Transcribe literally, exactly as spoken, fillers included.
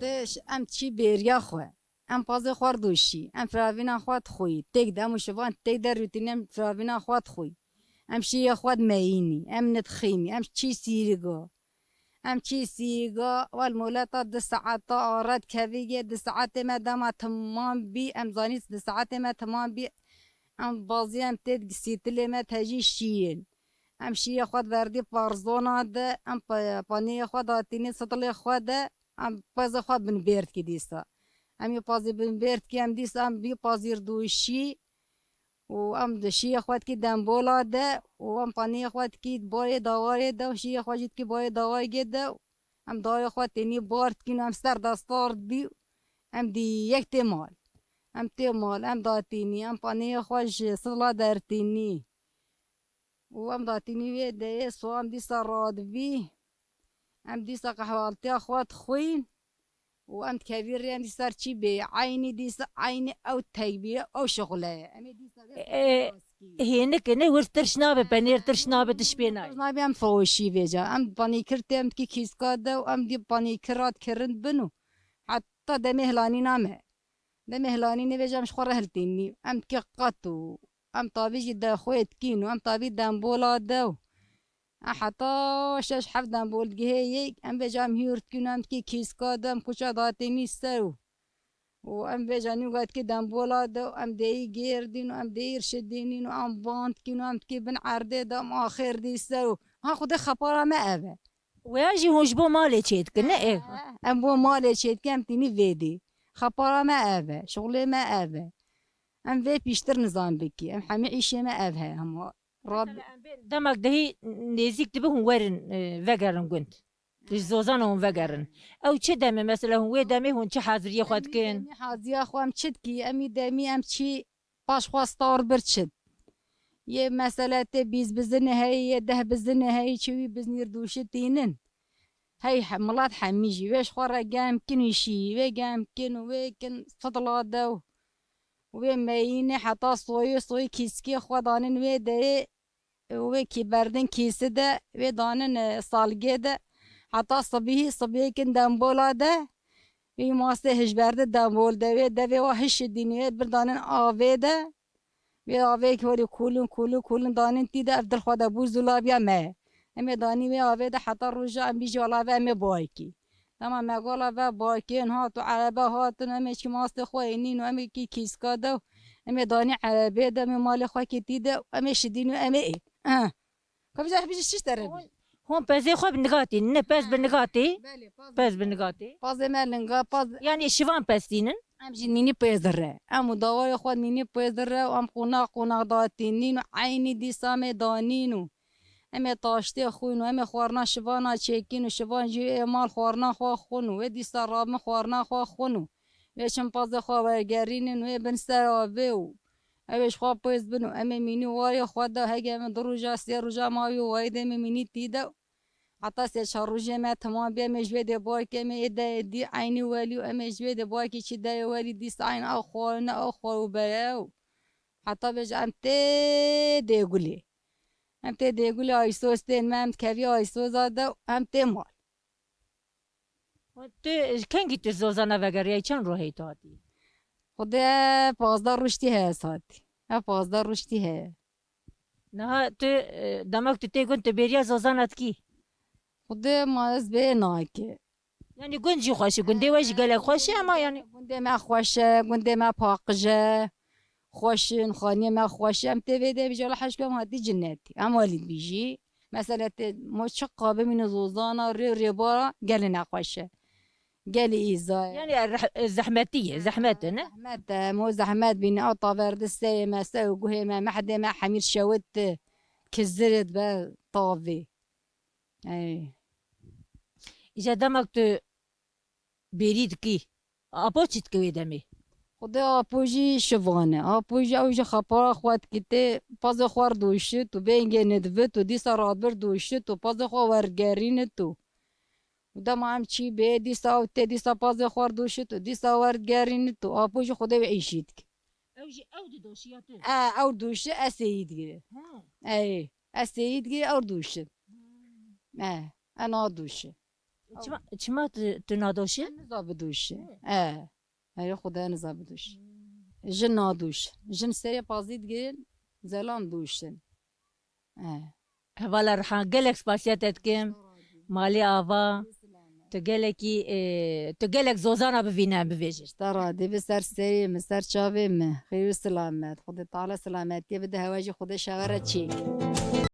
Diş em çî bêriya xwe. Em pazê xwe dûşî. Em firavîna xwe dixwî. Têk de em û şivan têk de rûtîn em firavîna xwe dixwî. Em şiyê xwe dimeyînî. Em nidixîmî. Em çî sîriga. Em çî sîriga. Wal moleta du saeta ara dikevî yê du saetê me dema timam bî. Em zanî du saetê me timam bî. Em bazî em tê sîtilê me tejî şiyên. Em şiyê xwe di verdî parzona de, em pa-, paniyê xwe datînî sitilê xwe de, em pezê xwe binbêr dikî dîsa. Em yê pazî binbêr dikî, em dîsa em bî pazîr dûşî û em di şiyê xwe dikî dembola de û em paniyê xwe dikî bayê dawarê de û şiyê xwe jî dikî bayê dawargê de û em dawê xwe tênî bar dikîn û em ser de sar dibî û em dî yek tê mal. Em tê mal, em datînî, em paniyê xwe ji sitila dertînî. Û em datînî wê deyê, so em dîsa radibî. Em dîsa qehwaltiya xwe dixwîn. Û em dikevî rê, em dîsa çî bê. Eynî dîsa, eynî ew tekbîre, ew şixule ye. Em ê dîsa vê E, xwe rast kî. Hênik ne wir tirş nabe, penêr tirş nabe, tiş pê nayê. Nabî em firoşî vêca. Em panîkir tê, em dikî kîska de û em dî panîkir ra dikirin bin û heta demê hilanîna me. Demê hilanînê vêca em ji xwe re hiltînî. Em dikî qat û em tavî jî de xwê dikîn û em tavî dembola de û e heta şeş heft dembol digihê yek, em vêca em hîr dikîn û em dikî kîska de em kuça datênî ser û û em vêca nî got ki dembola de û em deyî gêr dîn û em deyî rişidînîn û em ban dikîn û em dikî bin erdê de em axêr dî ser û ha xwedê xepara me ev e. Weya jî hûn ji bo malê çêdikin, ne ev? Em bo malê çêdikin, em tînî vê dî. Xepara me ev e, şixulê me ev e. Em vê pîştir nizam bikî. Em hemî îşê me ev he hema. Rab- Mesela em bên demek dehî nêzîk dibe hûn werin, e, vegerin gund. Ji zozana hûn vegerin. Ew çi demê mesela hûn wê demê hûn çi haziriyê xwe Em ê dikin? Demî haziya xwe em çi dikî? Em ê demî em çî paş xwe star bir çi. Yê mesele tê bîst bizinê heyî, yê deh bizinê heyî, çi wî biznîr dûşi tînin. Hey he-, milet hemî jî wê ji xwe re gem kin û şî, wê gem kin û wê kin fidla de û wê meyînê heta soyê soyê kîskê xwe danin wê deyê, wê kî berdin kîsi de, wê danin, e, salgê de. Heta sibîhî, sibîhê kin dembola de, wê mastê hişberdin dembol de, wê devê wa hişidînê, wê bir danin avê de. Wê avê ki werî kulin, kulin, kulin danin tî de, ev dil xwe de bû zulabiya me. Em ê danî wê avê de heta roja em bîjî wala ve em ê boykî. Dema me gola ve boykên hat û erebe hatin, em ê çi mastê xwe ênîn û em ê kî kîska de û em ê danî erebê de, em ê malê xwe kî tî de û em ê şidîn û em ê ê. Eh. Ka bijî, bijî şiş tere bî. Hûn, hûn pezê xwe bi nigatî, ne pez bi nigatî. Belê, paz Pez bi nigatî. Pazê me linga, paz. Yani şivan pestînin? Em jî nînî pêzir re. Em û dawarê xwe nînî pêzir re û em qonax qonax datînîn û eynî dîsa em ê danîn û em ê taştê xwîn û em ê xwarina şivana çêkîn û şivan jî ê mal xwarina xwe xwin û wê dîsa rabin xwarina xwe xwin û wê çin pazê xwe wergerînin û wê bin ser avê û ew ê ji xwe pêz bin û em ê mînî warê xwe de hege em ê du roja sê roja mawî û wayî de em ê mînî tî de Heta sê çar rojê me temam bê, em ê ji wê dê boykê me ê de êdî eynî welî û em ê ji wê dê boykê çi de yê welî dîsa eyn ew xwe ne ew xwe û bere û heta bêje em tê dêgulê. Em tê dêgulê aysoz tên me, em dikevî aysoza de û em tê mal. Tu kengî tu zozana vegeriyayî, çend rohê tu hatî? Xwedê pazdeh roj tî heye ez hatî. Ev pazdeh roj tî heye. Niha tu, e, demek tu tê gund tu bêriya zozana dikî? Xwedê ma ez bê nake. Yani gund jî xweş e, gundê we jî gelek xweş e, ama yani. Gundê me xweş e, gundê me paqij e. Xweş in, xaniyê me xweş e. Em tê vê de bijî, wela heşk em hatî cinnetî. Em welî dibîjî. Mesela tê mo çiqa bimîne zozana, rê rêbara gelê nexweş e. Gelê îza ye. Yani reh-, zehmetî ye, zehmet e, ne? Zehmet e, mo zehmet bîne, ew taverde serê me, ser û guhê me, mehdê me hemîr şewit, kizirit be tavê. Ey. Îca demek tu bêrî dikî. Apo çi dike wê demê? Xwedê apo jî şivan e. Apo jî ew ji xepara xwe dikitê, pazê xwe dûşit û bêngê nidivit û dîsa radbir dûşit û pazê xwe wergerînit û û dema em çî bê, dîsa ew tê, dîsa pazê xwe dûşit û dîsa wergerînit û apo jî Xwedê wê îşî dike. Ew jî ew didoşiya tu? E, ew dûşi, ez sêyî digire. Ha. Ey, ez sêyî digire, ew dûşi. Ha. E, ena dûşi. Çima, çima tu, tu nadoşî? Niza bidûşin. E. Herê Xwedê niza bidûş. Jin nadûş. Jin serê pazî digirin, zelan dûşin. E. Hevala Rihan, gelek spasiya te dikim. Malê ava. Tu gelekî, e, tu gelek zozana bivîne, bivêjî. Te radî bi ser serê min, ser çavê min. Xêr û selamet. Xwedê Teala selametiyê bide, hewa jî Xwedê şewe re çêk.